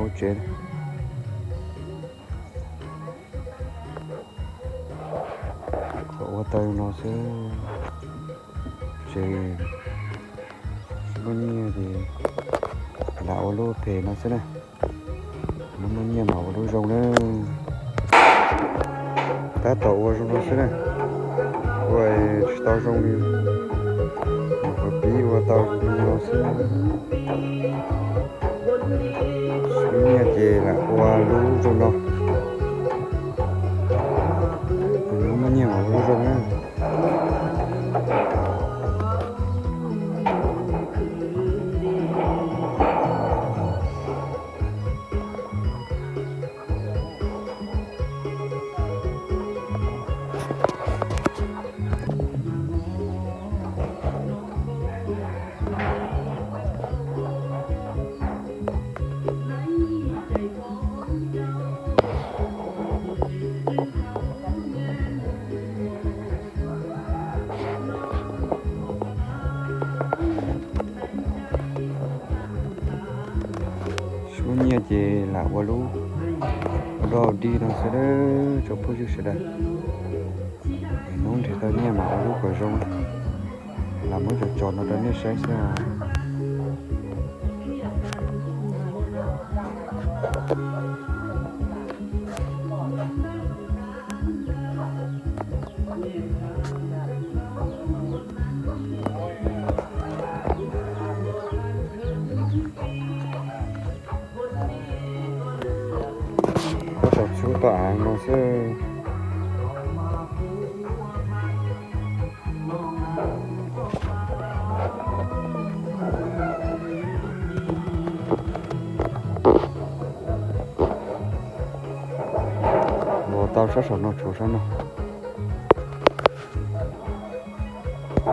Hauv tsev, kom ua tau no xwb. Tsev muaj nyiaj ces lam ua lub phem no xwb na. Hnub muaj nyiaj mas ua lub zoo na. Tab tom ua zoo no xwb na. Ua tsis tau zoo li, mus qhov pib ua tau zoo no xwb. Muaj nyiaj ces lam ua lub zoo no. Hnub muaj nyiaj mas ua lub zoo na. Tsis muaj nyiaj ces lam ua lub, ua dog dig no xwb tsoom phooj ywg sawv daws. Hnub nrhiav tau nyiaj mas ua lub kom zoo, lam muab cov tso no rau nej saib xwb os. Tab tom txhub tau av no xwb. Ua tau sab saum no tshuav sab no.